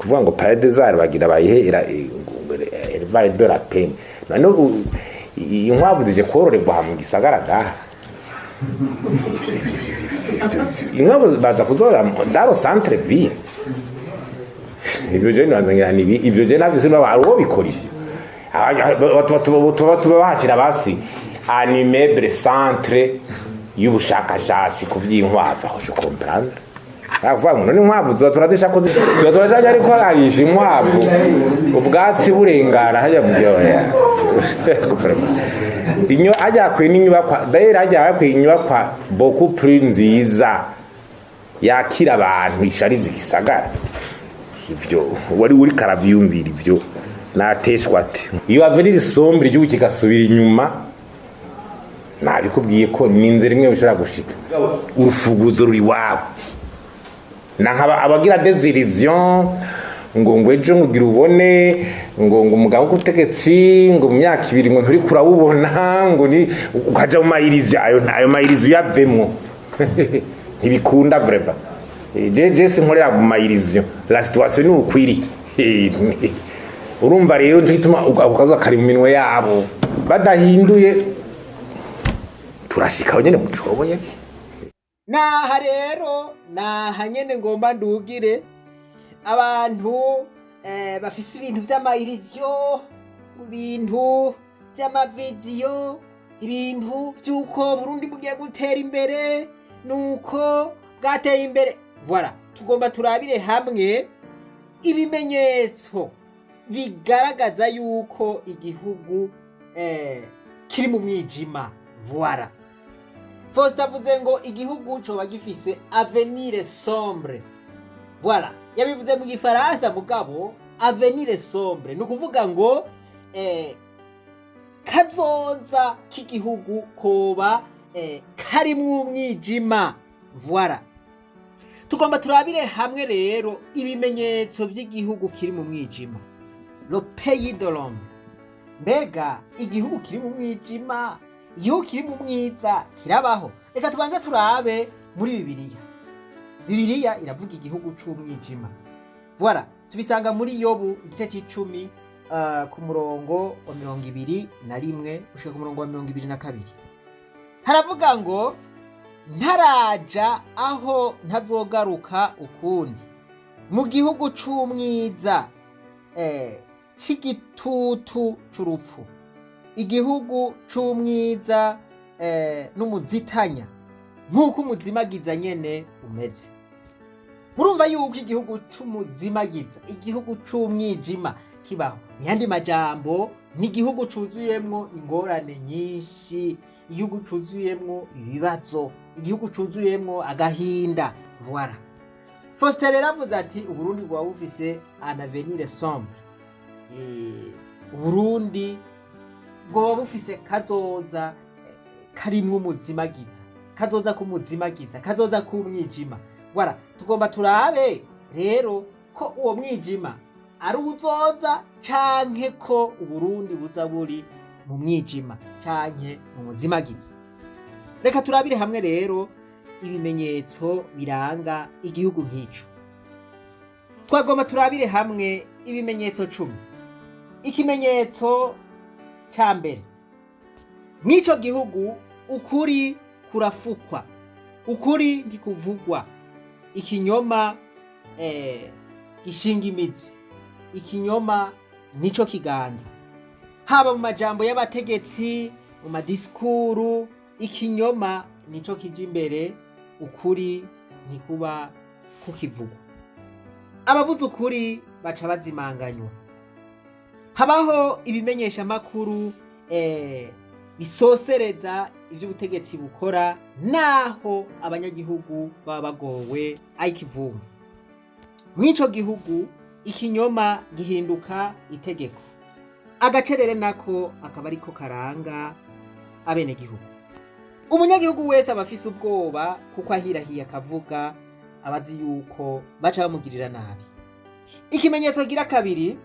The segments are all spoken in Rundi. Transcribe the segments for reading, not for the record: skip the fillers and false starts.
Kuvuga ngo Palais des Arts bagira bayihe élevage de lapin. None inkwavu zije kororerwa aha mu gisagara ngaha? Inkwavu baza kuzorora dans le centre ville? Ibyo je nibaza ngira ni ibyo je navyo sinaba hari uwo bikora ibyo. Tuba bahashyira basi un immeuble centre y'ubushakashatsi ku vy'inkwavu, aho je comprendre. Akuvuga ngo none inkwavu tuba turadisha ko tuba turajya, ariko arisha inkwavu ubwatsi burengana hajya mu byoya. Inyo hajya kwe n'inyubakwa, d'ailleurs hajya hakwiye inyubakwa beaucoup plus nziza yakira abantu, ishariza igisagara. Ivyo wari uri karavyumvira, ivyo nateshwa ate iyo avenir sombre, igihugu kigasubira inyuma. Nabikubwiye ko ni inzira imwe bishobora gushika, urufuguzo ruri wabo na nkaba abagira des illusions ngo ejo ngo ugira ubone ngo umugabo w'ubutegetsi ngo mu myaka 2 ngo nturi kurawubona, ngo ni ukaja mu ma illusions. Ayo ma illusions uyavemwo, ntibikunda vraiment. Je sinkorera mu ma illusions, la situation ni ukwiri. Urumva rero nico gituma ako kazi kari mu minwe yabo, badahinduye turashikaho nyene mu cobo nyene. Naha rero, naha nyene ngomba ndugire abantu bafise ibintu vy'ama illusions, ibintu vy'ama visions, ibintu vy'uko Burundi bugiye gutera imbere, nuko bwateye imbere. Voilà, tugomba turabire hamwe ibimenyetso bigaragaza yuko igihugu kiri mu mwijima. Voilà, Faustin avuze ngo igihugu coba gifise avenir sombre. Voilà, yabivuze mu Gifaransa, mugabo avenir sombre ni ukuvuga ngo kazoza k'igihugu koba karimwo umwijima. Voilà, tugomba turabire hamwe rero ibimenyetso vy'igihugu kiri mu mwijima, le pays de l'ombre. Mbega igihugu kiri mu mwijima, igihugu kiri mu mwiza kirabaho? Reka tubanze turabe muri Bibiliya. Bibiliya iravuga igihugu c'umwijima. Voilà, tubisanga muri Yobu igice c'icumi, ku murongo wa 21 gushika ku murongo wa 22. Haravuga ngo: "Ntaraja aho ntazogaruka ukundi, mu gihugu c'umwiza c'igitutu c'urupfu, igihugu c'umwiza n'umuzitanya, nk'uko umuzimagiza nyene umeze." Murumva yuko igihugu c'umuzimagiza, igihugu c'umwijima kibaho. Mu yandi majambo, ni igihugu cuzuyemwo ingorane nyinshi, igihugu cuzuyemwo ibibazo, igihugu cuzuyemwo agahinda. Voilà, Faustin rero avuze ati Uburundi bwaba bufise un avenir sombre. Uburundi bwoba bufise kazoza karimwo umuzimagiza, kazoza k'umuzimagiza, kazoza k'umwijima. Voilà, tugomba turabe rero ko uwo mwijima ari uzoza canke ko Uburundi buza buri mu mwijima canke mu muzimagiza. Reka turabire hamwe rero ibimenyetso biranga igihugu nk'ico. Twagomba turabire hamwe ibimenyetso 10. Ikimenyetso ca mbere: mw'ico gihugu ukuri kurafukwa, ukuri ntikuvugwa, ikinyoma gishinga imizi, ikinyoma nico kiganza, haba mu majambo y'abategetsi, mu ma discours, ikinyoma nico kija imbere, ukuri ntikuba kukivugwa. Abavuze ukuri baca bazimanganywa. Habaho ibimenyeshamakuru bisosereza ivy'ubutegetsi bukora, naho abanyagihugu baba bagowe ay'ikivumvu. Mw'ico gihugu ikinyoma gihinduka itegeko, agacerere nako akaba ariko karanga abenegihugu. Umunyagihugu wese aba afise ubwoba, kuko ahirahiye akavuga abazi yuko baca bamugirira nabi. Ikimenyetso gira kabiri: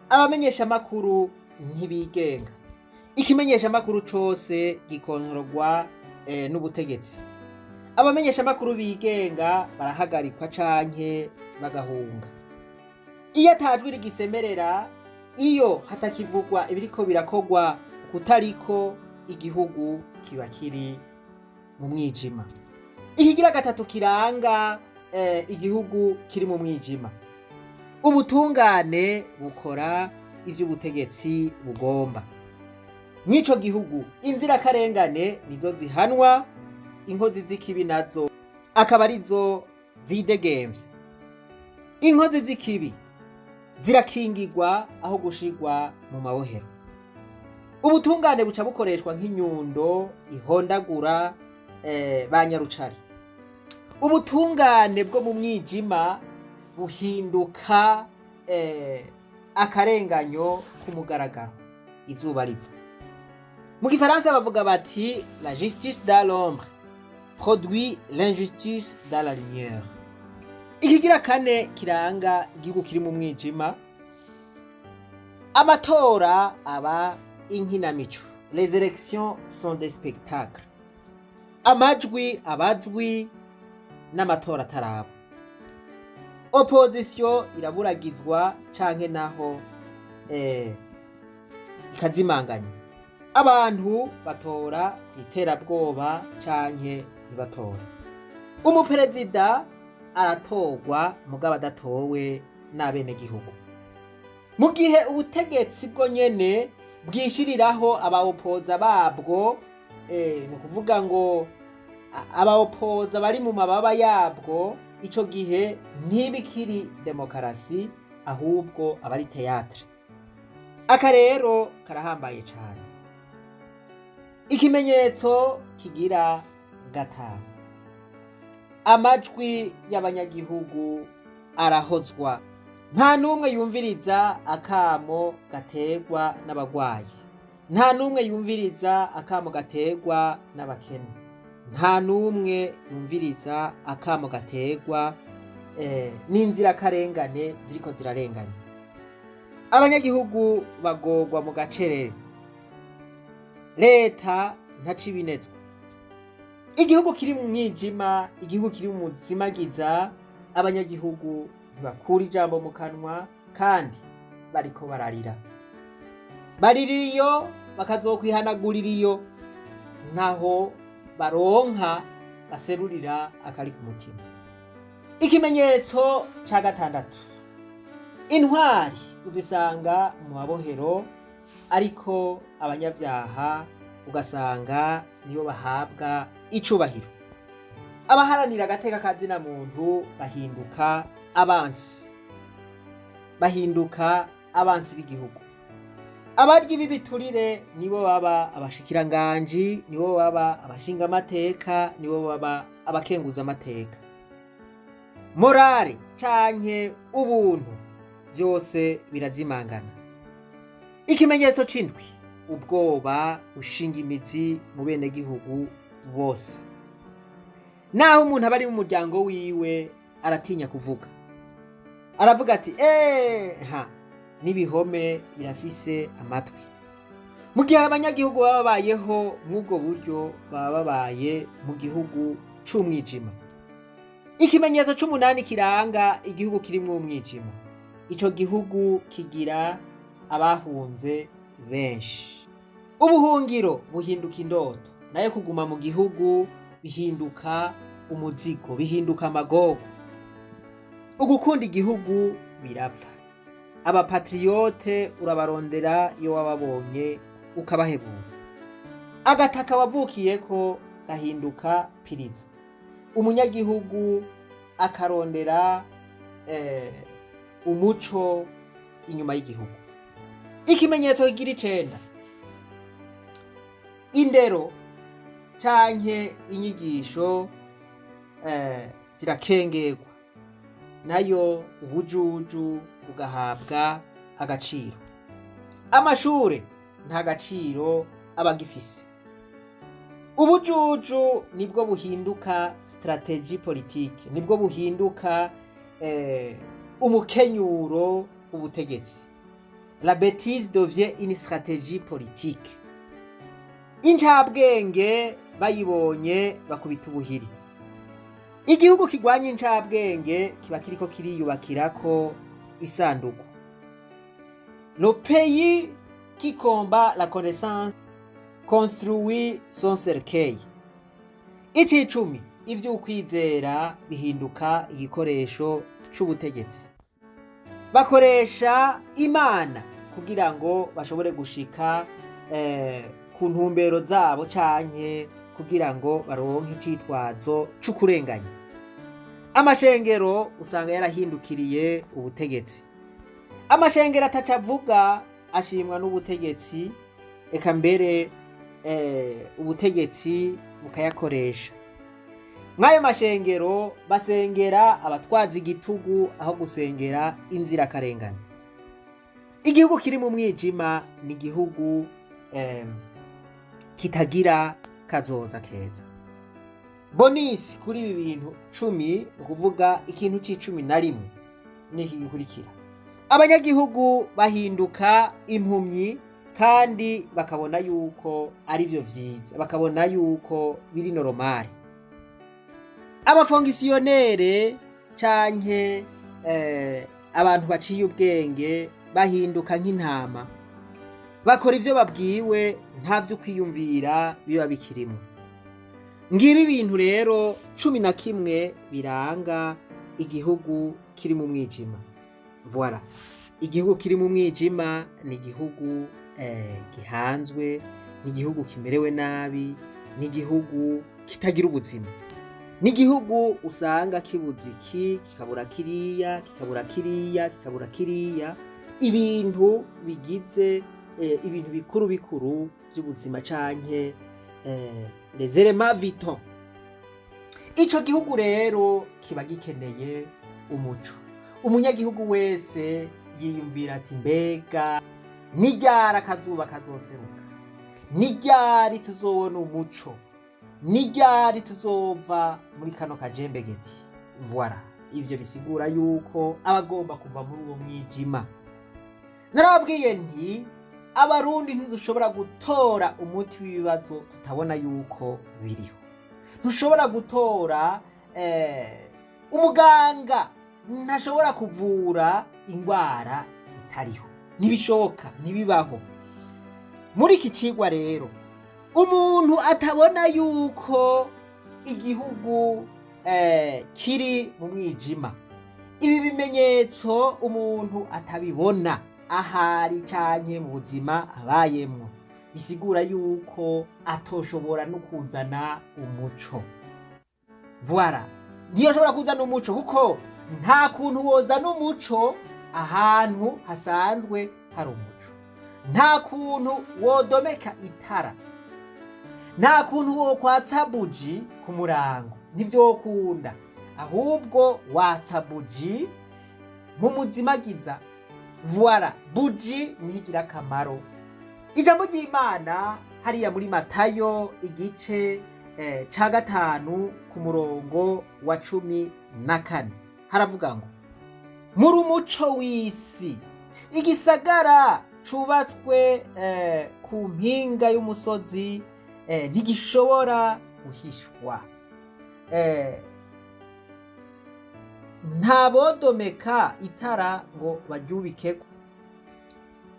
abamenyeshamakuru ntibigenga, ikimenyeshamakuru cose gikontororwa n'ubutegetsi. Abamenyeshamakuru bigenga barahagarikwa canke bagahunga. Iyo atajwi rigisemerera, iyo hatakivugwa ibiriko birakogwa kutariko, igihugu kiba kiri mu mwijima. Ikigira gatatu kiranga igihugu kiri mu mwijima: ubutungane bukora ivy'ubutegetsi bugomba. Mw'ico gihugu inzirakarengane nizo zihanwa, inkozi z'ikibi nazo akaba arizo zidegemvya. Inkozi z'ikibi zirakingirwa aho gushirwa mu mabohero. Ubutungane buca bukoreshwa nk'inyundo ihondagura ba nyarucari. Ubutungane bwo mu mwijima buhinduka akarenganyo k'umugaragaro izuba riva. Mu gifaransa bavuga bati: "La justice dans l'ombre produit l'injustice dans la lumière." Ikigira kane kiranga igihugu kiri mu mwijima: amatora aba inkinamico, les élections sont des spectacles. Amajwi abazwi n'amatora ataraba. Opposition iraburagizwa canke naho ikazimanganya. Abantu batora ku iterabwoba canke ntibatore. Umuperezida aratorwa mugabo adatowe n'abenegihugu. Mu gihe ubutegetsi bwo nyene bwishiriraho abawopoza babwo, ni ukuvuga ngo abawopoza bari mu mababa yabwo, ico gihe ntibikiri demokarasi, ahubwo aba ari théâtre. Aka rero karahambaye cane. Ikimenyetso kigira gatanu: amajwi y'abanyagihugu arahozwa. Nta n'umwe yumviriza akamo gaterwa n'abagwayi, nta n'umwe yumviriza akamo gaterwa n'abakene, nta n'umwe yumviriza akamo gaterwa n'inzirakarengane ziriko zirarenganya. Abanyagihugu bagorwa mu gacerere, leta ntaco ibinezwa. Igihugu kiri mu mwijima, igihugu kiri mu muzimagiza, abanyagihugu ntibakura ijambo mu kanwa kandi bariko bararira. Barira iyo bakazokwihanagurira iyo, ntaho baronka baserurira akari ku mutima. Ikimenyetso ca gatandatu: intwari uzisanga mu mabohero, ariko abanyabyaha ugasanga nibo bahabwa icubahiro. Abaharanira agateka ka zina muntu bahinduka abansi, bahinduka abansi b'igihugu. Abaryi b'ibiturire nibo baba abashikiranganji, nibo baba abashingamateka, nibo baba abakenguzamateka. Morale canke ubuntu vyose birazimangana. Ikimenyetso c'indwi: ubwoba bushinga imizi mu benegihugu bose. Naho umuntu aba ari mu muryango wiwe, aratinya kuvuga, aravuga ati: "Eee ha, n'ibihome birafise amatwi." Mu gihe abanyagihugu baba babayeho mw'ubwo buryo, baba babaye mu gihugu c'umwijima. Ikimenyetso c'umunani kiranga igihugu kirimwo umwijima: ico gihugu kigira abahunze benshi. Ubuhungiro buhinduka indoto, nayo kuguma mu gihugu bihinduka umuzigo, bihinduka amagogo. Ugukunda igihugu birapfa. Aba patriotes urabarondera, iyo wababonye ukabahebura. Agataka wavukiyeko gahinduka pirizo. Umunyagihugu akarondera umuco inyuma y'igihugu. Ikimenyetso kigira icenda: indero canke inyigisho zirakengerwa, nayo ubujuju bugahabwa agaciro. Amashure nta gaciro aba agifise. Ubujuju nibwo buhinduka stratégie politique, nibwo buhinduka umukenyuro w'ubutegetsi. La bêtise devient une stratégie politique. Incabwenge bayibonye bakubita ubuhiri. Igihugu kirwanya incabwenge kiba kiriko kiriyubakirako isanduku. Le pays qui combat la connaissance construit son cercueil. Icicumi, ivy'ukwizera bihinduka igikoresho c'ubutegetsi. Bakoresha Imana kugira ngo bashobore gushika ku ntumbero zabo canke kugira ngo baronke icitwazo c'ukurenganya. Amashengero usanga yarahindukiriye ubutegetsi. Amashengero ataca avuga ashimwa n'ubutegetsi, eka mbere ubutegetsi bukayakoresha. Mw'ayo mashengero basengera abatwaza igitugu aho gusengera inzirakarengane. Igihugu kiri mu mwijima ni igihugu kitagira kazoza keza. Bonus kuri ibi bintu 10, ni ukuvuga ikintu c'11 niki gikurikira: abanyagihugu bahinduka impumyi kandi bakabona yuko ari vyo vyiza, bakabona yuko biri normal. Abafonctionnaires canke abantu baciye ubwenge bahinduka nk'intama, bakora ivyo babwiwe, nta vyo kwiyumvira biba bikirimo. Ngibi ibintu rero 11 biranga igihugu kiri mu mwijima. Voilà, igihugu kiri mu mwijima ni igihugu gihanzwe, ni igihugu kimerewe nabi, ni igihugu kitagira ubuzima, ni igihugu usanga kibuze iki, kikabura kiriya, kikabura kiriya, kikabura kiriya, ibintu bigize ibintu bikuru bikuru by'ubuzima canke les éléments vitaux. Ico gihugu rero kiba gikeneye umuco. Umunyagihugu wese yiyumvira ati: "Mbega ni ryari akazuba kazoseruka? Ni ryari tuzobona umuco? Ni ryari tuzova muri kano kajembegeti?" Voilà, ivyo bisigura yuko aba agomba kuva muri uwo mwijima. Narababwiye nti Abarundi ntidushobora gutora umuti w'ibibazo tutabona yuko biriho. Ntushobora gutora umuganga ntashobora kuvura indwara itariho, ntibishoboka, ntibibaho. Muri iki cigwa rero, umuntu atabona yuko igihugu kiri mu mwijima, ibi bimenyetso umuntu atabibona ahari canke mu buzima abayemwo, bisigura yuko atoshobora no kuzana umuco. Voilà, ntiyoshobora kuzana umuco kuko nta kuntu wozana umuco ahantu hasanzwe hari umuco. Nta kuntu wodomeka itara, nta kuntu wokwatsa buji ku murango, ntivyokunda. Ahubwo watsa buji mu muzimagiza. Voilà, buji niyo akamaro. Ijambo ry'Imana hariya muri Matayo igice ca 5 ku murongo wa 14 haravuga ngo: "Muri umuco w'isi. Igisagara cubatswe ku mpinga y'umusozi ntigishobora guhishwa. Nta bodomeka itara ngo baryubike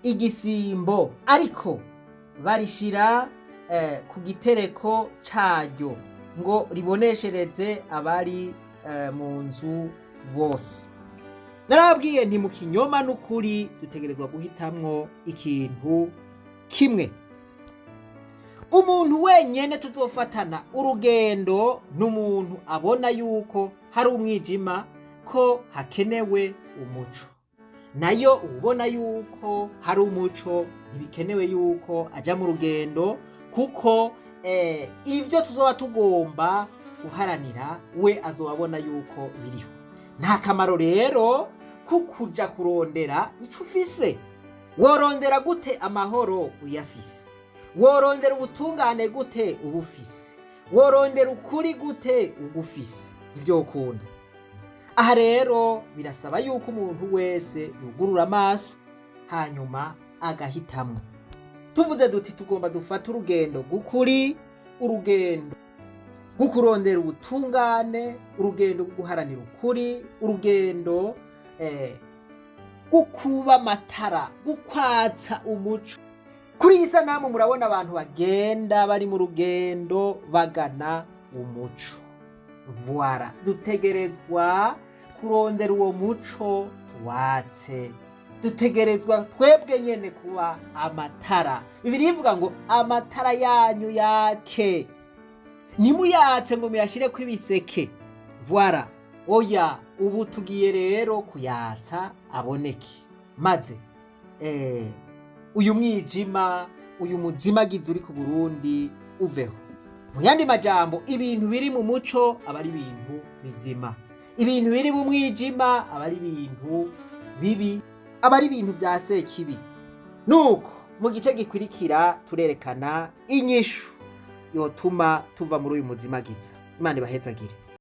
igisimbo, ariko barishira ku gitereko caryo ngo riboneshereze abari mu nzu bose." Narababwiye nti mu kinyoma n'ukuri dutegerezwa guhitamwo ikintu kimwe. Umuntu wenyene tuzofatana urugendo n'umuntu abona yuko hari umwijima, ko hakenewe umuco. Nayo ubona yuko hari umuco ntibikenewe yuko aja mu rugendo, kuko ivyo tuzoba tugomba guharanira we azobabona yuko biriho. Nta kamaro rero kukuja kurondera ico ufise. Worondera gute amahoro uyafise? Worondera ubutungane gute ubufise? Worondera ukuri gute ugufise? Ivyo ukunda. Aha rero birasaba yuko umuntu wese yugurura amaso hanyuma agahitamwo. Tuvuze duti tugomba dufate urugendo rw'ukuri, urugendo rwo kurondera ubutungane, urugendo rwo guharanira ukuri, urugendo rwo kuba amatara, rwo kwatsa umuco. Kuri iyi sanamu murabona abantu bagenda bari mu rugendo bagana umuco. Voilà, dutegerezwa kurondera uwo muco tuwatse. Dutegerezwa twebwe nyene kuba amatara. Bibiliya ivuga ngo amatara yanyu yake, ntimuyatse ngo muyashireko ibiseke. Voilà, oya, ubu tugiye rero kuyatsa aboneke, maze uyu mwijima, uyu muzimagizi uri ku Burundi uveho. Mu yandi majambo, ibintu biri mu muco aba ari ibintu bizima, ibintu biri mu mwijima aba ari ibintu bibi, aba ari ibintu vya sekibi. Nuko mu gice gikurikira turerekana inyishu yotuma tuva muri uyu muzimagiza. Imana ibahezagire.